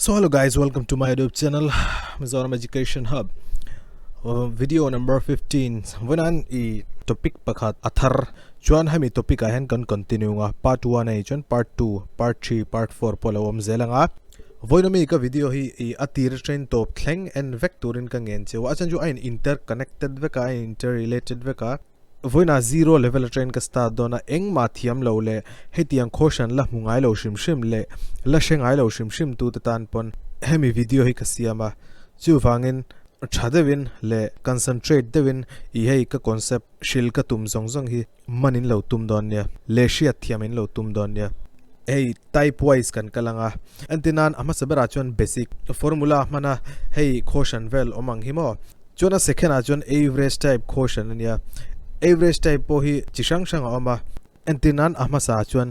So hello guys, welcome to my YouTube channel Mizoram Education Hub. Uh, video number 15. Voinan i topic pakhat athar chuan hemi topic ah hian kan continue nga part 1 ai chuan part 2, part 3, part 4 pawh lo awm zel anga. Voinami ka video hi i atir train top thleng en vek turin ka ngen cheu a chan chu a in interconnected veka a interrelated veka. Vawiinah zero level atangin ka start dawn a, engmah thiam lo leh hetiang caution la hmu ngai lo hrim hrim leh la hre ngai lo hrim hrim tute tan pawn hemi video hi ka siam a, chuvangin tha deuhin leh concentrate deuhin i hei ka concept hril ka tum zawng zawng hi man in lo tum dawn nia leh hriat thiam in lo tum dawn nia. Hei type wise kan kal ang a, entirnan a hmasa berah chuan basic formula hmana hei caution vel awm ang hi maw. Chuan a second ah chuan average type quotient a nia. Average type pawh hi chi hrang hrang a awm a. Entir nan a hmasa ah chuan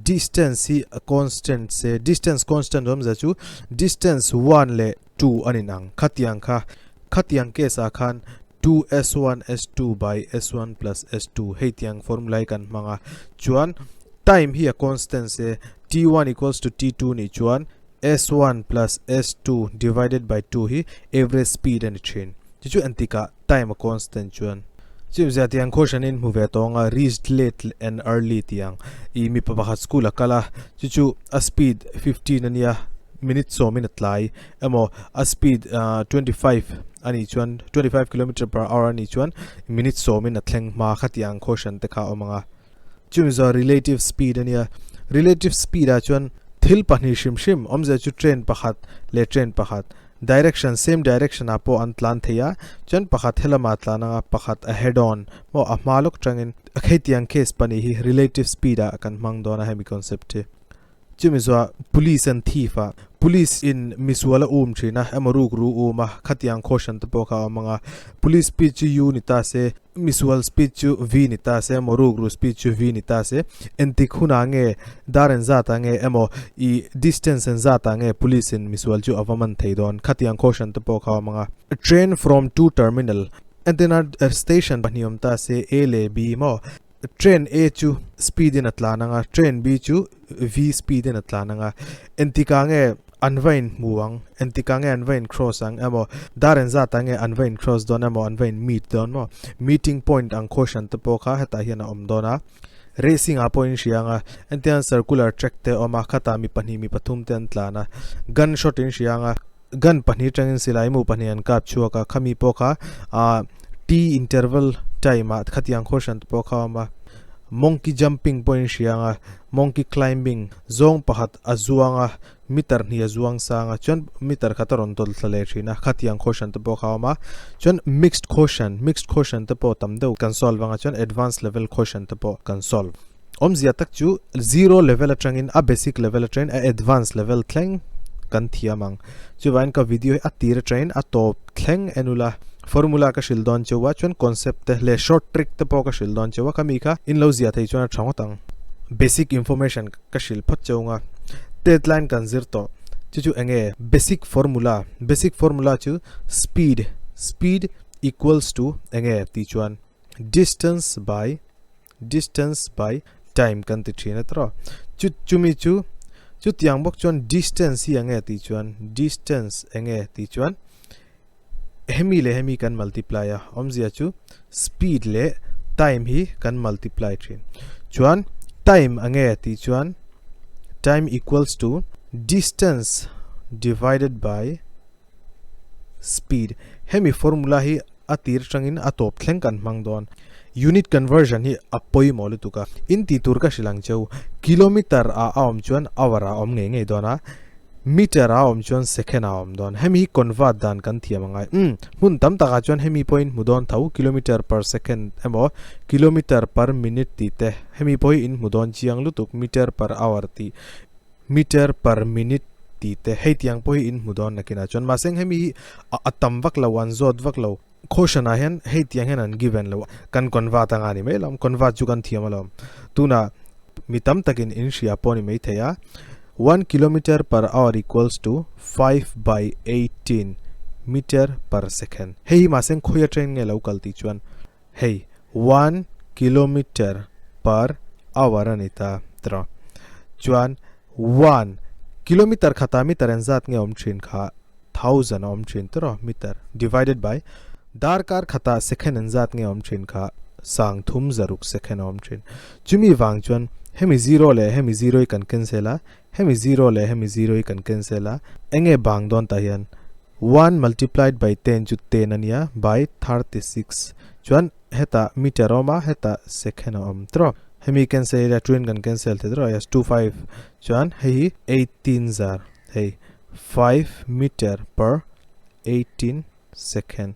distance hi a constant se, distance constant awmzia chu distance 1 leh 2 a ninang. Khatiang kha, khatiang case ah khan 2s1 s2 by s1 plus s2 hei tiang formula hi kan hmang a. Chuan time hi a constant se, t1 equals to t2 nih chuan S1 plus S2 divided by 2 hi average speed a ni thin. Chu chu entikah time a constant chuan. Chimzia tiang quotient in hmu ve tawng a, reached late and early tiang i mipa pakhat school a kal a, chu chu a speed 15 a nia, minute sawmin a tlai emaw a speed 25 a nih chuan 25 kilometer per hour a nih chuan minute sawmin a thleng hma kha tiang quotient te kha a awm ang a. Chumi zawh relative speed a nia. Relative speed ah chuan thil pahnih hrim hrim awmzia chu train pakhat leh train pakhat direction same direction ah pawh an tlan thei a, chuan pakhat helamah tlan anga pakhat a head on maw a hma lawk tangin hetiang case pahnih hi relative speed ah kan hmang dawn a hemi concept hi. Chumi zawh police an thief a, police in misual a um thin a emaw rukru um a, khatiang caution te pawh kha a awm ang a, police speed chu U ni ta se, misual speed chu V ni ta se emaw rukru speed chu V ni ta se, entik hunah nge dar engzat ah nge emaw i distance engzat ah nge police in misual chu a va man thei dawn, khatiang caution te pawh kha a awm ang a. Train from two terminal, entirna station pahnih awm ta se A leh B maw, Train A chu speed in a tlan anga, train B chu V speed in a tlan anga. Entikah nge an va in hmu ang, entikah nge an va in cross ang emaw, dar engzat ah nge an va in cross dawn emaw, an va in meet dawn maw. Meeting point ang quotient te pawh kha hetah hian a awm dawn a. Racing ah pawh in hria anga, entian circular track te a awm a, khatah mi pahnih mi pathum te an tlan a. Gun shot in hria anga, gun pahnih atangin silai mu pahnih an kap chhuak a, khami pawh kha ah T interval time ah khatiang khaw hran te pawh kha a awm a, monkey jumping pawhin hria ang a, monkey climbing zawng pakhat a zuang a, meter hnih a zuang sang a, chuan meter khat a rawn tawlh thla leh thin a, khatiang khaw hran te pawh kha a awm a, chuan mixed quotient mixed quotient te pawh tam deuh kan solve ang a, chuan advance level quotient te pawh kan solve. Awmzia tak chu zero level atangin a basic level atangin a advance level thleng kan thiam ang. Chuvangin ka video hi a tir atangin a tawp thleng en ula, formula ka hrilh dawn cheu a, chuan concept te leh short trick te pawh ka hrilh dawn cheu a, khami kha in lo ziah thei chuan a tha ngawt ang. Basic information ka hrilh phawt cheu anga deadline kan zir tawh chu chu enge basic formula, basic formula chu speed, speed equals to enge tih chuan distance by distance by time kan ti thin a tawh chu chumi chu chutiang bawk chuan distance hi enge tih chuan distance enge tih chuan hemi leh hemi kan multiply a awmzia chu speed leh time hi kan multiply thin chuan time enge tih chuan time equals to distance divided by speed hemi formula hi a tir atangin a tawp thleng kan hmang dawn unit conversion hi a pawimawh lutuk a in tih tur ka hrilh ang cheu kilometer ah a awm chuan hour ah a awm ngei ngei dawn a meter ah a awm chuan second ah a awm dawn hemi hi convert dan kan thiam angai umm hmun tam takah chuan hemi pawhin hmu dawn tho kilometer per second emaw kilometer per minute tih te hemi pawh hi in hmu dawn chiang lutuk meter per hour tih meter per minute tih te hei tiang pawh hi in hmu dawn nakinah chuan mahse hemi hi a tam vak lo an zawt vak lo caution ah hian hei tiang hian an given lo kan convert anga ni mai lawm convert chu kan thiam alawm tunah mi tam takin in hria pawh ni mai thei a 1 kilometer per hour equals to 5 by 18 meter per second hei hi mahse khawi atangin nge lo kal tih chuan Hei one kilometer per hour a ni ta tawh. Chuan one. Kilometer khata meter engzat nge awm thin kha thousand a awm thin tawh meter divided by darkar khata second engzat nge awm thin kha sang thum zaruk second a awm thin. Chumi vang chuan hemi zero leh hemi zero hi kan cancel a, hemi zero leh hemi zero hi kan cancel a, enge bang dawn tah hian one multiplied by ten chu ten a nia by 36 chuan hetah meter a awm a hetah second a awm tawh. Hemi cancel ila two in kan cancel thei tawh yes 25 chuan hei hi 18 zar hei 5 meter per 18 second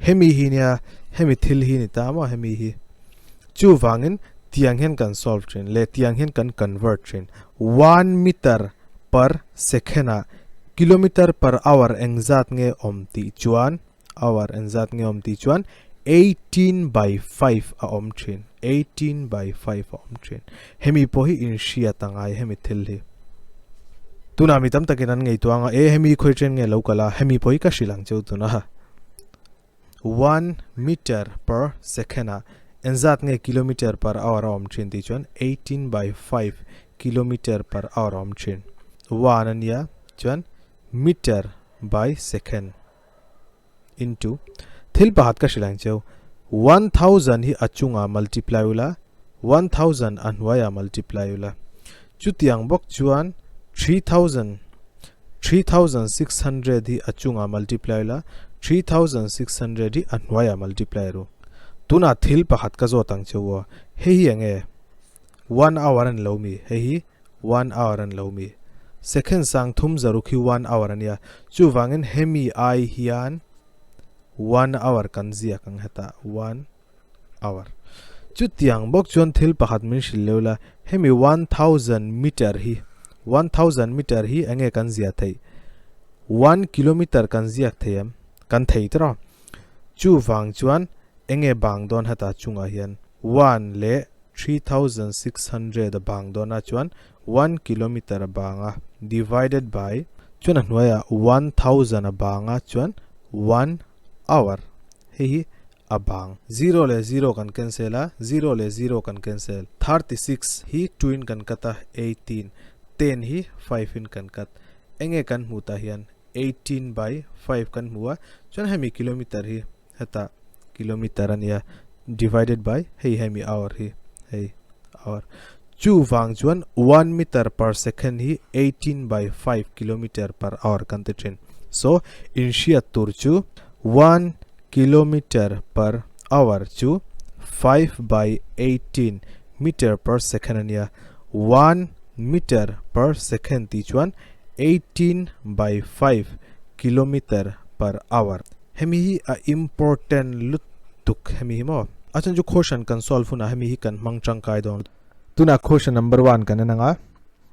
hemi hi nia hemi thil hi ni ta maw hemi hi chuvangin tiang hian kan solve thin leh tiang hian kan convert thin 1 meter per second ah kilometer per hour engzat nge awm tih chuan hour engzat nge awm tih chuan 18 by 5 a awm thin 18 by 5 a awm thin hemi pawh hi inhriat a ngai hemi thil hi tunah mi tam takin an ngaihtuah anga e hemi khawi chen nge lo kal a hemi pawh hi ka hrilh ang cheu tuna 1 meter per second ah engzat nge kilometer per hour a awm thin tih chuan 18 by 5 kilometer per hour a awm thin 1 ania chuan meter by second into thil pakhat ka hrilh ang cheu 1000 hi a chungah multiply ula 1000 a hnuaiah multiply ula chutiang bawk chuan 3000 3600 hi a chungah multiply ula 3600 hi a hnuaiah multiply ru tunah thil pakhat ka zawt ang cheu aw hei hi enge 1 hour a ni lo mi hei hi 1 hour a ni lo mi second sang thum zaruk hi 1 hour a nia chuvangin hemi ai hian 1 hour kan ziak ang hetah 1 hour chutiang bawk chuan thil pakhat min hrilh leu la hemi 1000 meter hi 1000 meter hi enge kan zia theih 1 kilometer kan ziak thei em kan thei tawh chuvang chuan enge bang dawn hetah chungah hian 1 leh 3600 a bang dawn a chuan 1 kilometer a bang a divided by chuan a hnuaiah 1000 a bang a chuan 1 hour hei hi a bang 0 leh 0 kan cancel a 0 leh 0 kan cancel 36 hi 2 in kan cut a 18 10 hi 5 in kan cut enge kan hmuh tah hian 18 by 5 kan hmu a chuan hemi kilometer hi hetah kilometer a nia divided by hei hemi hour hi hei hour chu vang chuan 1 meter per second hi 18 by 5 kilometer per hour kan ti thin so in hriat tur chu 1 kilometer per hour chu 5 by 18 meter per second a nia 1 meter per second tih chuan 18 by 5 kilometer per hour Hemi hi a important lutuk hemi hi maw. A chhan chu question kan solve hunah hemi hi kan hmang tangkai dawn. Tunah question number one kan en anga,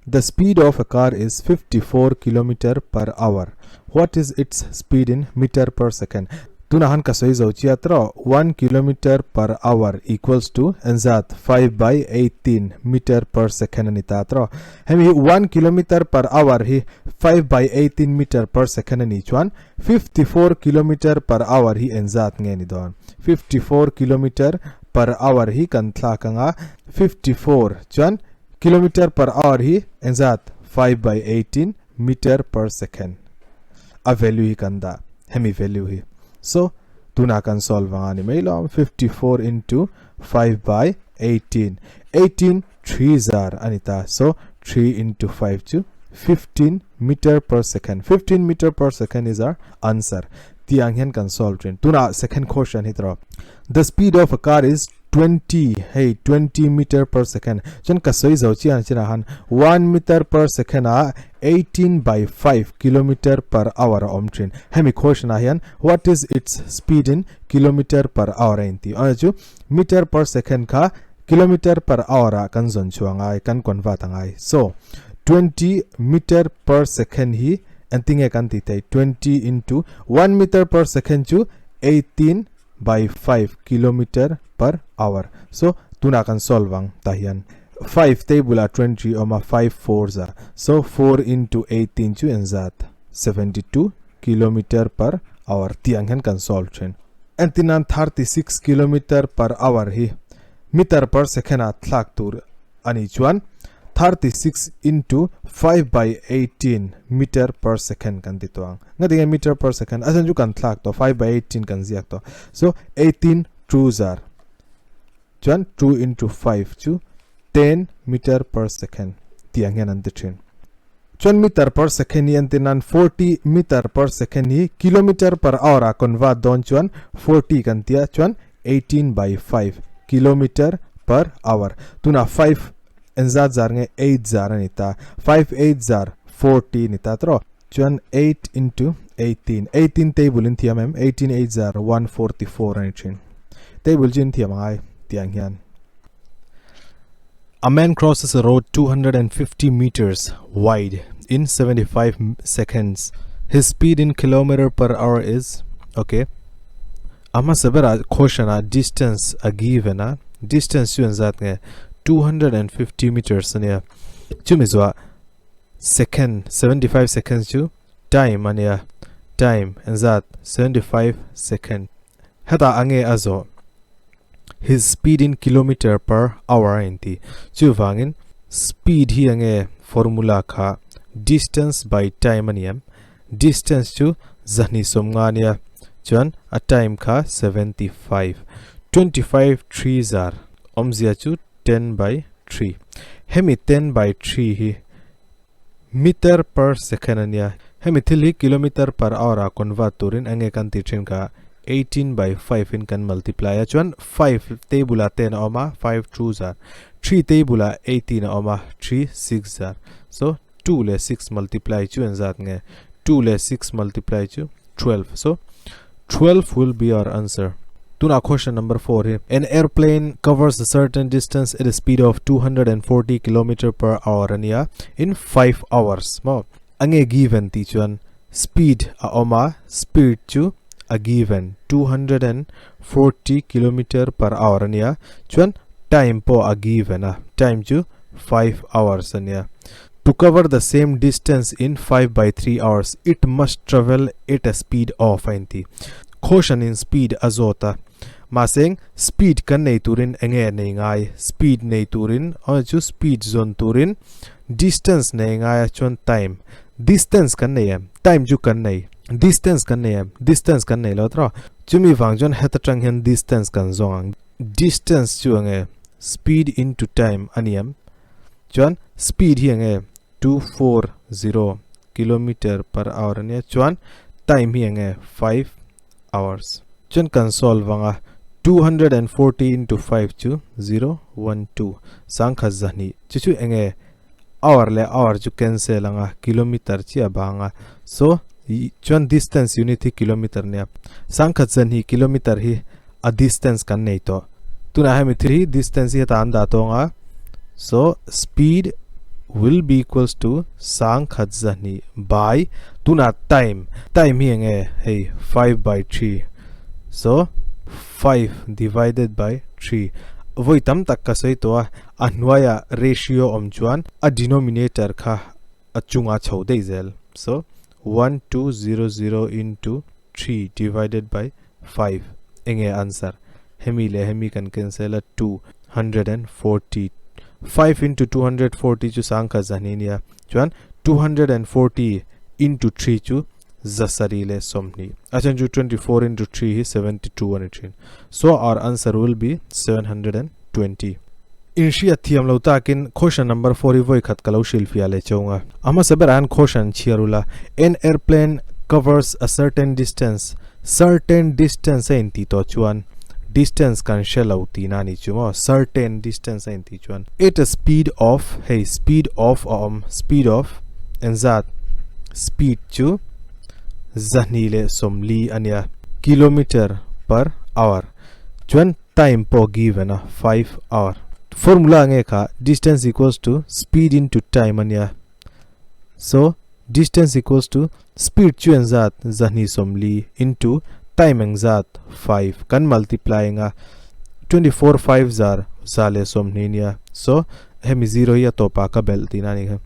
The speed of a car is 54 kilometer per hour. What is its speed in meter per second? Tunah han ka sawi zo chiat rawh, one kilometer per hour equals to engzat 5 by 18 meter per second a ni ta trawh. Hemi hi one kilometer per hour hi 5 by 18 meter per second a nih chuan 54 kilometer per hour hi engzat nge ni dawn? 54 kilometer per hour hi kan thlak ang a, 54 chuan kilometer per hour hi engzat? 5 by 18 meter per second a value hi kan dah, hemi value hi. So, tunah kan solve ang a ni mai lo ang, 54 into 5 by 18, 18 3 zar a ni ta, so 3 into 5 chu 15 meter per second, 15 meter per second is our answer. Tiang hian kan solve thin. Tunah second question hi tawh. The speed of a car is 20 hei 20 meter per second. Chuan ka sawi zo chian chinah han 1 meter per second ah 18 by 5 kilometer per hour a awm thin. Hemi question ah hian what is its speed in kilometer per hour a inti. Awmzia chu meter per second kha kilometer per hour ah kan zawn chhuah ngai, kan convert a ngai. So, 20 meter per second hi engtinge kan tih theih? 20 into 1 meter per second chu 18 by 5 kilometer per hour. So, tunah kan solve ang tah hian 5 table ah 20 awm a, 5 fours a. So, 4 into 18 chu engzat? 72 kilometer per hour tih ang hian kan solve thin. Entirnan 36 kilometer per hour hi meter per second ah thlak tur a nih chuan 36. 36 into 5 by 18 meter per second kan ti tawh ang. Ngatinge meter per second? A chhan chu kan thlak tawh, 5 by 18 kan ziak tawh. So 18 two zar chuan 2 into 5 chu 10 meter per second tih ang hian an ti thin. Chuan meter per second hi entir nan 40 meter per second hi kilometer per hour ah convert dawn chuan 40 kan tia chuan 18 by 5 kilometer per hour. Tunah 5 Engzat zar nge eight zar a ni ta? Five eight zar 40 ni ta tawh. Chuan eight into 18. 18 table in thiam em? 18 eight zar 144 a ni thin. Table chu in thiam angai tih ang hian. A man crosses a road 250 meters wide in 75 seconds. His speed in kilometer per hour is okay. A hmasa berah question ah distance a given a, distance chu engzat nge 250 meters a nia, chumi zuah second 75 seconds chu time a nia, time engzat 75 second hetah a nge a zawh his speed in kilometer per hour a inti chuvangin speed hi enge formula kha distance by time a ni em Distance chu 250 a nia, chuan a time kha 75. 25 three zar awmzia chu 10 by 3. Hemi 10 by 3 hi meter per second a nia. Hemi thil hi kilometer per hour ah convert turin enge kan tih thin kha 18 by 5 in kan multiply a, chuan 5 table ah 10 a awm a, 5 two zar, 3 table ah 18 a awm a, 3 six zar. So 2 leh 6 multiply chu engzat nge 2 leh 6 multiply chu 12 so 12 will be our answer tuna question number 4 hi an airplane covers a certain distance at a speed of 240 km per hour ania in 5 hours mo ange given ti chuan speed a awma speed chu a given 240 km per hour ania chuan time pawh a given a time chu 5 hours ania. To cover the same distance in 5 by 3 hours, it must travel at a speed of a inti. Caution in speed a zawt a. Mahse speed kan nei turin enge nei ngai? Speed nei turin aw chu speed zawn turin distance nei ngai a chuan time. Distance kan nei em? Time chu kan nei. Distance kan nei em? Distance kan nei lo tawh. Chumi vang chuan heta tang hian distance kan zawng ang. Distance chu enge speed into time a ni em? Chuan speed hi enge 240 kilometer per hour a nia chuan time hi enge 5 hours. Chuan kan solve anga 240 into 5 chu 0 1 2 sangkhat zahnih chu chu enge hour leh hour chu cancel anga kilometer chiah bang a so chuan distance unit hi kilometer nia sangkhat zahnih kilometer hi a distance kan nei tawh tunah hemi thil hi distance hi heta an dah tawng a so speed will be equals to sangkhat zahnih by tunah time time hi enge hei 5 by 3 so 5 divided by 3 vawi tam tak ka sawi tawh a A hnuaiah ratio awm chuan a denominator kha a chunga chho daih zel. So, 1200 into 3 divided by 5 enge answer? Hemi leh hemi kan cancel a 240. 5 into 240 chu sangkhat zahni nia. Chuan 240 into 3 chu zasarih leh 20. A chhan chu 24 into 3 hi 72 a ni thin. So our answer will be 720. In hriat thiam lo takin question number 4 hi vawi khat ka lo hrilh fiah leh cheu nga. A hmasa berah hian question chhiar ula, An airplane covers a certain distance, certain distance a intih tawh chuan distance kan hre lo tihna a ni chu maw, certain distance a intih chuan at a speed of hei speed of a awm, speed of engzat speed chu 240 a nia kilometer per hour chuan time pawh given a 5 hour formula nge kha distance equals to speed into time a nia so distance equals to speed chu engzat 240 into time engzat 5 kan multiply anga 24 5 zar 120 nia so hemi zero hi a tawpah ka belh tihna a ni kha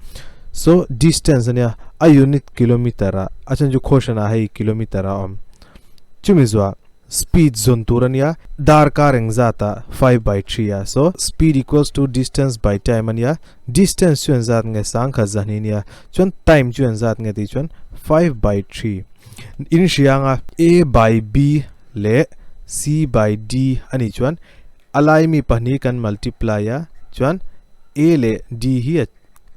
so distance ania a unit kilometer ah a chhan chu quotient ah hei kilometer a awm chumi zuah. Speed zawn tur a nia, darkar engzat ah 5 by 3 a, so speed equals to distance by time a nia, distance chu engzat nge sangkhat zahni nia, chuan time chu engzat nge tih chuan 5 by 3 in hria anga a by b leh c by d a nih chuan a lai mi pahnih kan multiply a, chuan a leh d hi a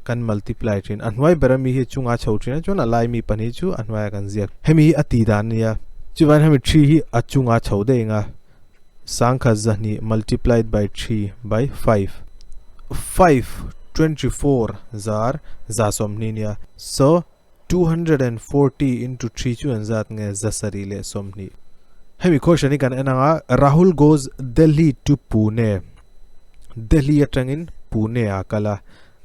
kan multiply thin, a hnuai ber ami hi a chunga chho thin a chuan a lai mi pahnih chu a hnuaiah kan ziak hemi hi a tih dan a nia chuvangin hemi 3 hi a chunga chho daih ang a sangkhat zahnih multiplied by 3 by 5 5 24 zar za sawmhnih nia so 240 into 3 chu an zat nge za sarih leh 20 hemi question hi kan en ang a Rahul goes Delhi to Pune Delhi atangin Pune a kal a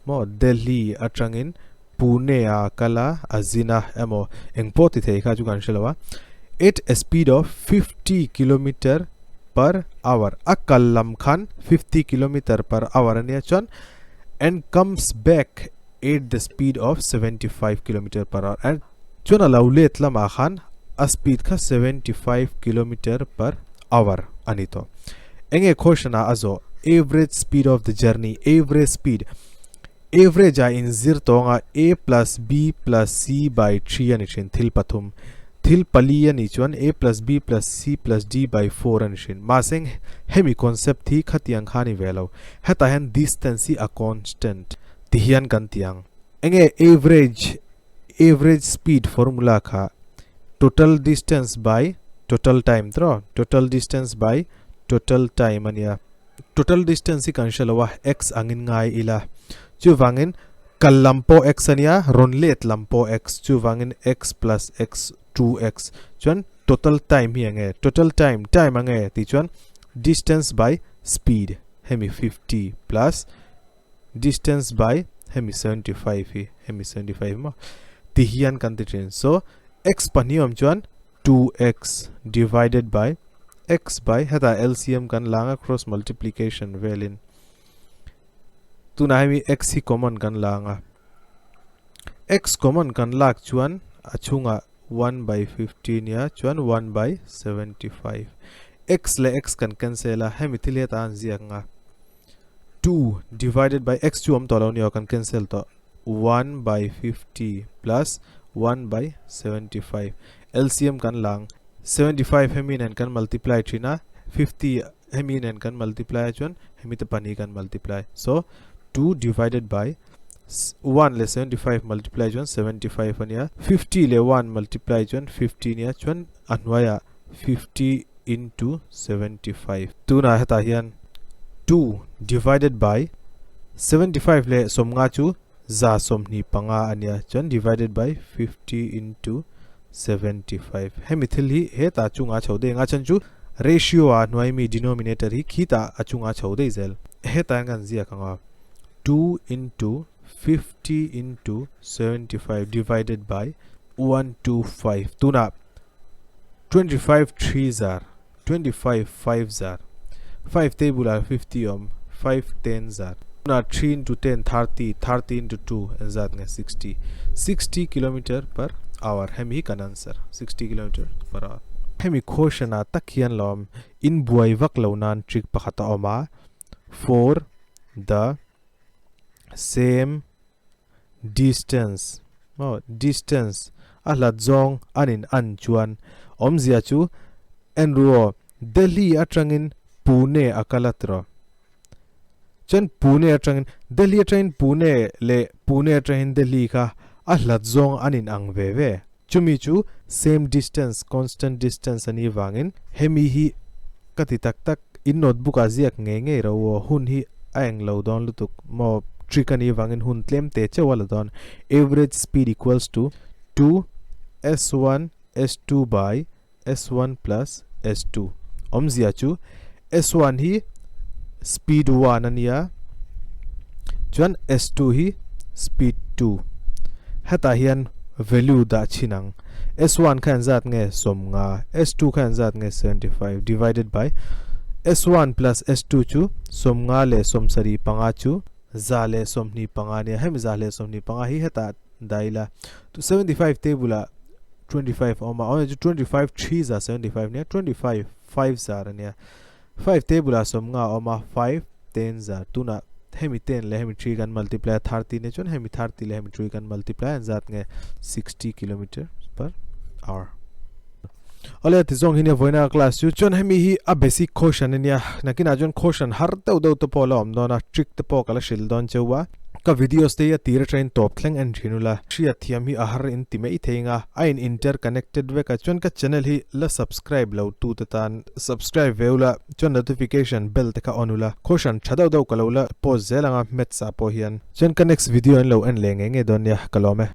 maw Delhi atangin Pune a kal a a zin a emaw eng pawh ti thei kha chu kan hre lo a at a speed of 50 kilometer per hour a kal lam khan 50 kilometer per hour ania chuan and comes back at the speed of 75 kilometer per hour and chuan a lo let lamah khan a speed kha 75 kilometer per hour a ni tawh. Enge question ah a zawh average speed of the journey average speed average ah in zir tawng a a plus b plus c by 3 a ni thin thil pathum thil pali a nih chuan a plus b plus c plus d by 4 a ni thin mahse hemi concept hi khatiang kha a ni ve lo hetah hian distance hi a constant Ti hian kan ti ang. Enge average, average speed formula kha total distance by total time tiraw? Total distance by total time a nia. Total distance hi kan hre lo a, x angin ngai ila. Chuvangin kal lam pawh x a nia, rawn let lam pawh x. Chuvangin x plus x 2x. Chuan total time hi enge? Total time, time ange tih chuan distance by speed hemi 50 plus distance by hemi 75 hi hemi 75 maw ti hian kan ti thin so x pahnih awm chuan 2x divided by x by heta LCM kan langa cross multiplication velin tuna hemi x hi common kan langa x common kan lak chuan a chunga 1 by 50 nia chuan 1 by 75 x le x kan cancel a hemi thil heta an ziak nga 2 divided by x chu awm tawh lo nia kan cancel tawh 1 by 50 plus 1 by 75 LCM kan lang 75 hemi nen kan multiply thin a 50 hemi nen kan multiply a chuan hemi te pahnih kan multiply so 2 divided by 1 leh 75 multiply chuan 75 ania 50 leh 1 multiply chuan 50 ania chuan a hnuaiah 50 into 75 tunah hetah hian 2 divided by 75 leh sawmnga chu za 25 a nia chuan divided by 50 into 75 hemi thil hi hetah chunga chho daih anga chhan chu ratio a hnuai mi denominator hi khitah a chunga chho daih zel hetah hian kan ziak anga 2 into 50 into 75 divided by 125 tunah 25 3 zar 25 5 zar 5 table ah 50 awm 5 10 zar tunah 3 into 10 30 30 into 2 engzat nge 60 60 kilometer per hour hemi hi kan answer 60 kilometer per hour hemi question ah tak hian lo awm in buai vak lo nan trick pakhat a awm a for the same distance maw distance a hlat zawng an in an chuan awmzia chu en ru aw Delhi atangin Pune a kal a tiraw chuan Pune atangin Delhi atangin Pune leh Pune atangin Delhi kha a hlat zawng an in ang ve ve chumi chu same distance constant distance a nih vangin hemi hi ka ti tak tak In notebook ah ziak ngei ngei ro aw, hun hi a eng lo dawn lutuk maw, trick a nih vangin hun tlem te cheuh a la dawn. Average speed equals to 2 S1 S2 by S1 plus S2. Awmzia chu S1 hi speed 1 a nia, chuan S2 hi speed 2. Hetah hian value dah chhin ang. S1 kha engzat nge 50, S2 kha engzat nge 75 divided by S1 plus S2 chu 50 leh 75 chu 125 nia hemi 125 hi hetah dah ila 75 table ah 25 a awm a awmzia chu 25 3 za 75 nia 25. 5 zar ania. 5 table ah 50 a awm a, 5 10 zar. Tunah hemi 10 leh hemi 3 kan multiply a, 30 nia chuan hemi 30 leh hemi 3 kan multiply a zat nge 60 kilometer per hour. Awle ti zawng hi nia vawiina class chu chuan hemi hi a basic question ania nakinah chuan question har deuh deuh te pawh a la awm dawn a trick te pawh ka la hrilh dawn cheu a ka videos te hi a tir atangin tawp thleng en thin ula hriat thiam hi a har in ti mai thei anga a in interconnected vek a chuan ka channel hi la subscribe lo tu te tan subscribe ve ula chuan notification bell te kha on ula question tha deuh deuh ka lo la post zel anga maths ah pawh hian chuan ka next video an lo en leh ngei ngei dawn nia ka lawm e.